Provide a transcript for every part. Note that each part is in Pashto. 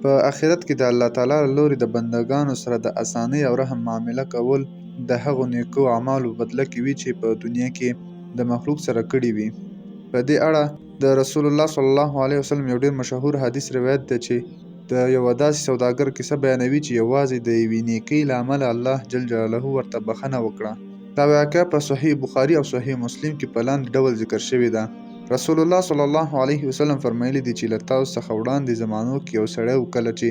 په اخرت کې د الله تعالی له لوري د بندګانو سره د اسانۍ او رحم معامله کول د هغو نیکو اعمالو په بدله کې وي چې په دنیا کې د مخلوق سره کړي وي. په دې اړه د رسول الله صلی الله علیه وسلم یو ډېر مشهور حدیث روایت دی چې د یوه داسې سوداګر کیسه بیانوي چې یوازې د یوې نیکۍ له امله الله جل جلاله ورته بخښنه وکړه. دا واقعه په صحیح بخاري او صحیح مسلم کې په لاندې ډول ذکر شوې ده. رسول الله صلی الله علیه وسلم فرمایلي دي چې له تاسو څخه وړاندې زمانو کې یو سړی و، کله چې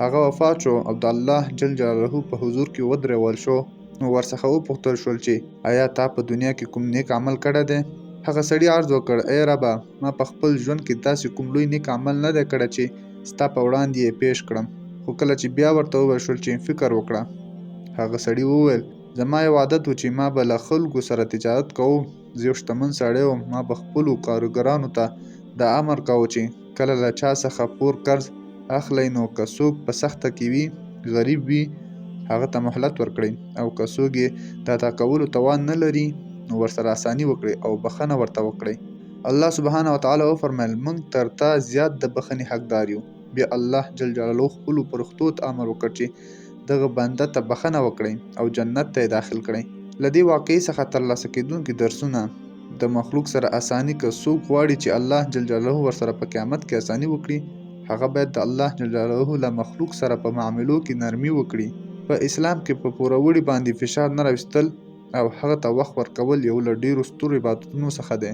هغه وفات شو او د الله جل جلاله په حضور کې ودرول شو نو ورڅخه وپوښتل شول چې ایا تا په دنیا کې کوم نیک عمل کړی دی؟ هغه سړي عرض وکړ، ای ربه، ما په خپل ژوند کې داسې کوم لوی نیک عمل نه دی کړی چې ستا په وړاندې یې پیش کړم. خو کله چې بیا ورته وویل شول چې فکر وکړه، هغه سړي وویل، زما یو عادت و چې ما به له خلکو سره تجارت کاوه، زه یو شتمن سړی وم، ما به خپلو کاروګرانو ته دا امر کاوه چې کله له چا څخه پور قرض اخلئ نو که څوک په سخته کې وي، غریب وي، هغه ته مهلت ورکړئ او که څوک یې د ادا کولو توان نه لري نو ورسره اساني وکړئ او بخښنه ورته وکړئ. الله سبحانه وتعالی وفرمایل، موږ تر تا زیات د بخښنې حقدار یو. بیا الله جل جلاله خپلو پرښتو ته امر وکړ چې دغه بنده ته بخښنه وکړئ او جنت ته یې داخل کړئ. له دې واقعې څخه ترلاسه کېدونکي درسونه، د مخلوق سره اساني، که څوک غواړي چې الله جل جلاله ورسره په قیامت کې اساني وکړي، هغه باید د الله جل جلاله له مخلوق سره په معاملو کې نرمي وکړي. په اسلام کې په پوروړي باندې فشار نه راوستل او هغه ته وخت ورکول یو له ډېرو سترو عبادتونو څخه دی.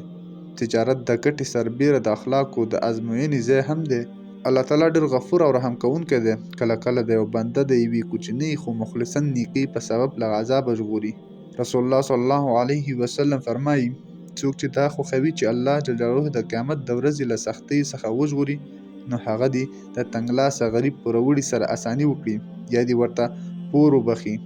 تجارت د ګټې سربېره د اخلاقو د ازموینې ځای هم دی. الله تعالی ډېر غفور او رحم کوونکی دی، کله کله د یوه بنده د یوې کوچنۍ خو مخلصاً نیکۍ په سبب له عذابه ژغوري. رسول الله صلی الله علیه وسلم فرمایي، څوک چې دا خوښوي چې الله جل جلاله د قیامت د ورځې له سختۍ څخه وژغوري نو هغه دې د تنګلاسه غریب پوروړي سره اساني وکړي یا دې ورته پور وبخښي.